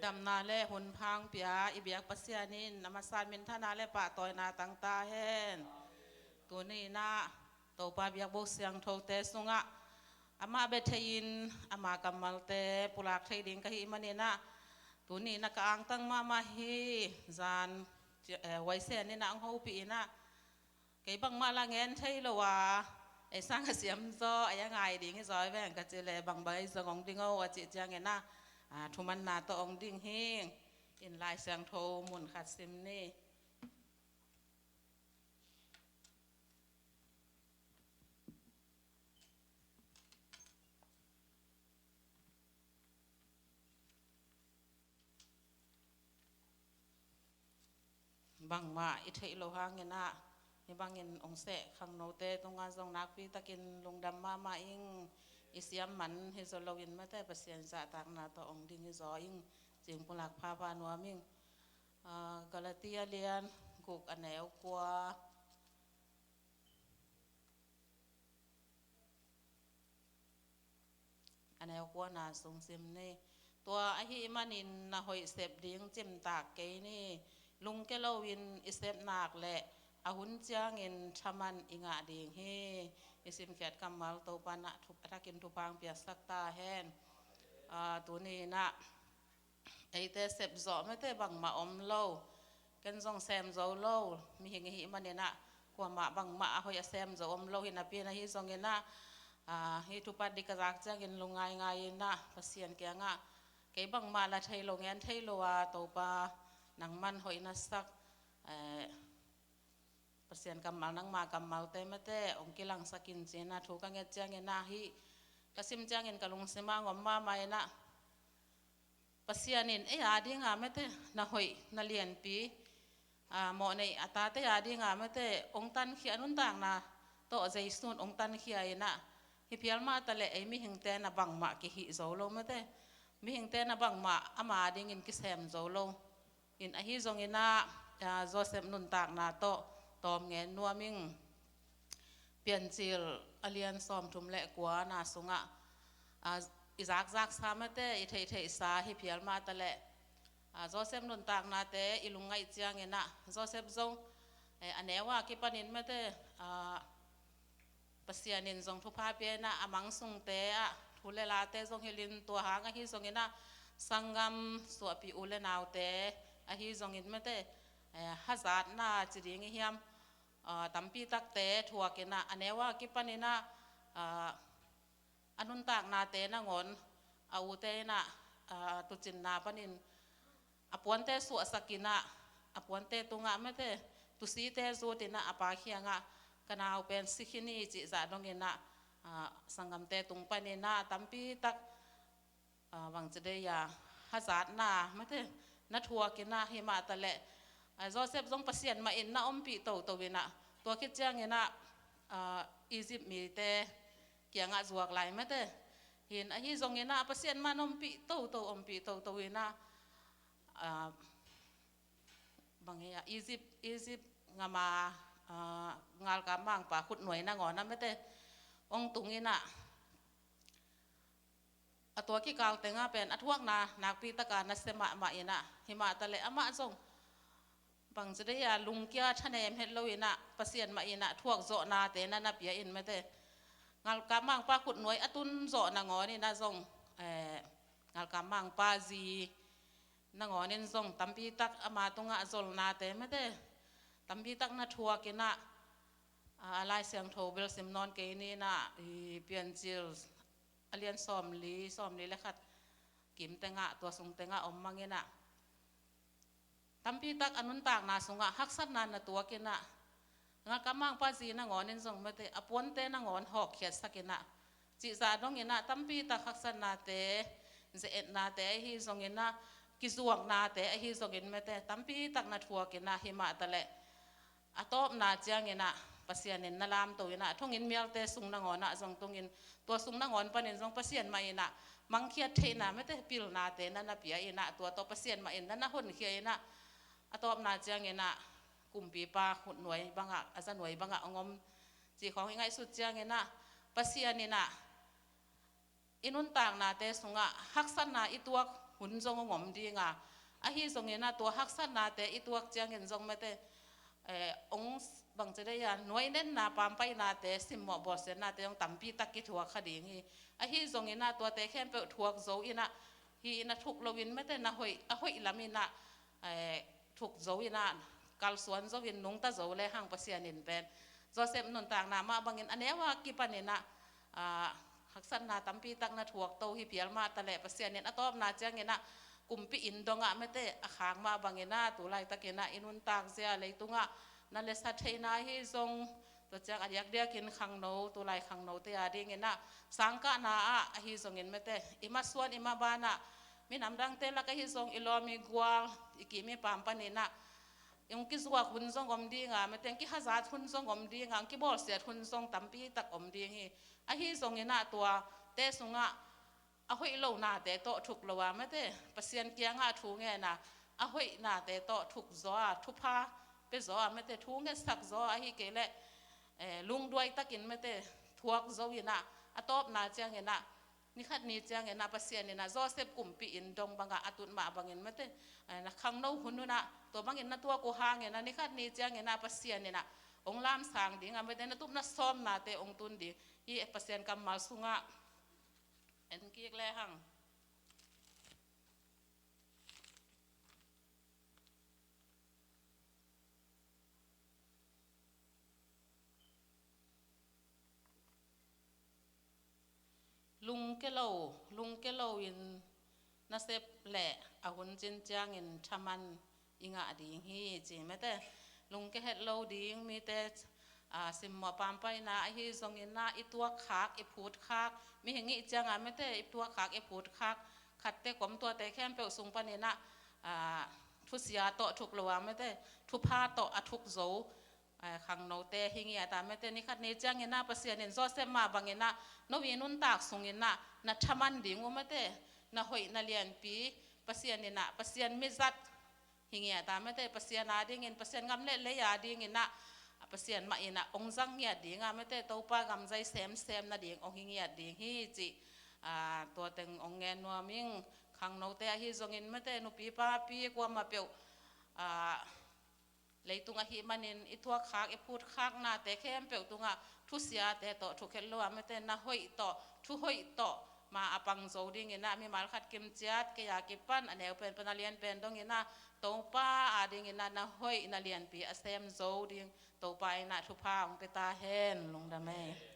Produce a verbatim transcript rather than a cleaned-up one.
Damna le hun phang pia i biak Pasian in a masa minthana le pahtawina tang ta hen. Tuni-in ah Topa biakbuk siangthote sungah amah bia thei-in ama kammalte pulak thei ding ka hih manin ah, tuni-in ah ka angtang mahmah hi. Zan, eh, Waisen in ah hong hopih in ah, kei bangmah lah ngen thei lo a, ei sang a siam zaw, ei a ngai ding hi zaw, ei veng ka cih leh, bangbang ei zong hong ding o a cih ciangin ah, a, thumanna tawh hong ding hi. In Lai Siangtho mun khat sim ni. Bangmah i theih loh hangin ah, hih bangin hong seh khangnote tungah zong nakpi takin lungdam mahmah ing. I siam man hi zaw loin mate, Pasian zahtakna tawh hong ding hi zaw ing. Cing pulak phapha nuam ing. Ah, Galatia lian guk a neu kua. A neu kuana sung sim ni. Tua ahih manin na hoih sep ding cimtak kei ni. Lungkia loin i sep nak leh a hun ciangin thaman i ngah ding hi. I simkhiat kammal Topa in ah thu, a thakin thupha hong piaksak ta hen. Ah, tuni-in ah eite sep zawh mate bangmah om lo. Ken zong sem zo lo, mihing i hih manin ah kuamah bangmah a hoih a sem zo om lo hi napi-in, ahi zongin ah, ah, hih thupha ding ka zak ciangin lungngaingai in ah Pasian kiangah, kei bangmah lah thei lo, ngen thei lo a, Topa nangman hoih na sak, eh, Pasian kammal, nangma kammalte mate hong kilangsak in ci-in ah thu ka nget ciangin ah, hih ka sim ciangin ka lungsim ah hong om mahmah in ah, Pasian in ei a dinga mate na hoih, na lianpi, a, mawhnei a tate a dinga mate hong tankhia, a nuntakna tawh Jesu in hong tankhia in ah, hih phial mah taleh ei mihingte na bangmah kihih zo lo mate. Mihingte na bangmah ama dingin kisem zo lo. In ahi zongin ah, a, Joseph nuntakna tawh tawm ngen nuam ing. Piancil a lian sawmthum le kuana sungah, a, i zakzaksa mate, i theihtheihsa hih phial mah taleh, a, Joseph nuntaknate i lungngaih ciangin ah, Joseph zong, eh, a neu a kipanin mate, a, Pasian in zong thupha pia in ah, a mang sungte ah thu le late zong hilhin, tua hang ahi zongin ah sanggam suahpih u le naute ahi zongin mate, eh, hazatna ci ding i hiam, ah, tampi takte thuak in ah, a neu a kipanin ah, ah, a nuntaknate nangawn, a ute in ah, ah, tuucinna panin a puante suahsak in ah, a puante tungah mate, tuusite zut in ah, a pa kiangah, ka nau pen si khin hi cih zah dongin ah, ah, sanggamte tung panin ah tampi tak, ah, bangci dei a, hazatna mate na thuak in ah, hih mah taleh, ah, Joseph zong Pasian mah in na ompih toto in ah, tua khit ciangin ah, ah, Egypt mite kiangah zuak lai mate. Hin ahi zongin ah Pasian mah na ompih toto, ompih toto in ah, ah, bang hi a, Egypt, Egypt gam a, ah, galkap mangpa khutnuai nangawn ah mate hong tung in ah, a tua kikal tengah pen a thuakna nakpi taka nasia mahmah in ah, hih mah taleh amah zong bangci dei a, lungkia thanem het lo in ah, Pasian mah in ah thuak zawhnate na na pia in mate. Galkap mangpa khutnuai a tun zawh nangawn in ah zong, eh, galkap mangpa zi nangawn in zong tampi tak ama tungah zolnate mate, tampi tak na thuak in ah, a, Lai Siangtho bel sim nawn kei ni in ah, i Piancil a lian sawmli, sawmli le khat kim tengah, tua sung tengah om mang in ah, tampi tak a nuntakna sungah haksatna na tuak in ah, galkap mangpa zi nangawn in zong mate, a puante nangawn hawkkhiatsak in ah, cih zah dongin ah tampi tak haksatnate, ze-etnate ahi zongin ah, kizuaknate ahi zongin mate, tampi tak na thuak in ah, hih mah taleh a tawpna ciangin ah Pasian in na lamto in ah, thonginn mialte sung nangawn ah zong tung in, tua sung nangawn panin zong Pasian mah in ah mangkhiat theihna mate, pilnate na na pia in ah, tua tawh Pasian mah in na na honkhia in ah, a tawpna ciangin ah kumpipa khutnuai bangah, a zanuai bangah hong om cih khawng i ngaihsut ciangin ah, Pasian in ah i nuntaknate sungah haksatna i tuak hun zong hong om ding a, ahi zongin ah tua haksatnate i tuak ciangin zong mate, eh, hong bangci dei a nuainenna pampainate, simmawh bawlsiatnate hong tampi tak kithuak kha ding hi. Ahi zongin ah tuate khempeuh thuak zo in ah, hi in ah thuk loin mate na hoih, a hoih lam in ah, eh, thuk zo in ah, kalsuan zo in nungta zo le hang Pasian in pen Joseph nuntakna mah bangin a neu a kipan in ah, ah, haksatna tampi tak na thuak to hi phial mah ta leh Pasian in a tawpna ciangin ah kumpi inn dong ah mate a khak mah bangin ah tu laitakin ah i nuntak zia leitungah na lesa theihna hi zong, tua ciang a diakdiakin khangno, tulai khangnote a dingin ah sangkahna ah ahi zongin mate i masuan i maban ah minam dangte lak ahi zong i lawm i gual, i kim i pam panin ah hong kizuak hun zong om ding a, mate hong kihazat hun zong om ding a, hong kibawlsiat hun zong tampi tak om ding hi. Ahi zongin ah tuate sungah a hoih lonate tawh thuk lo a mate Pasian kiangah thu ngen a, a hoihnate tawh thuk zaw a, thupha pia zaw a mate, thu ngetsak zaw a, ahi kei leh, eh, lungduai takin mate thuak zo in ah, a tawpna ciangin ah, nikhat ni ciangin ah Pasian in ah Joseph kumpi inn dong bangah a tut mah bangin mate, eh, na khangno hun un ah tua bangin na tuak uh hangin ah nikhat ni ciangin ah Pasian in ah hong lamsang ding a mate, na tupna sawmnate hong tun ding hi. Pasian kammal sungah en kik le hang. Lungke lo, lungke loin nasep leh a hun cin ciangin thaman i ngah ding hi, ci mate. Lungke het lo ding mite, a, simmawh pampaina ahi zongin ah i tuakkhak, i phutkhak, mihing i hih ciangah mate i tuakkhak, i phutkhak khatte kom tuate khempeuh sung panin ah, a, thusia tawh thuk lo a mate thupha tawh a thuk zo, a, khangnote hi ngiat a mate, nikhat ni ciangin ah Pasian in Joseph mah bangin ah no i nuntak sungin ah na thaman ding uh mate, na hoih na lianpi, Pasian in ah Pasian mizat hi ngiat a mate, Pasian a dingin, Pasian gam le lei a dingin ah Pasian mah in ah hong zang ngiat ding a mate, Topa gam zai semsem nading hong hi ngiat ding hi, ci, a, tua teng hong ngen nuam ing. Khangnote ahi zongin mate nupi papi kuamah peuh, a, leitung ahih manin i tuakkhak, i phutkhaknate khempeuh tungah thusiate tawh thuk het lo a mate, na hoih tawh, thu hoih tawh ma a pang zo dingin ah mimal khat kimciat, kei a kipan a neu pen pan a lian pen dongin ah Topa a dingin ah na hoih na lianpi a sem zo ding Topa in ah thupha hong pia ta hen. Lungdam ei.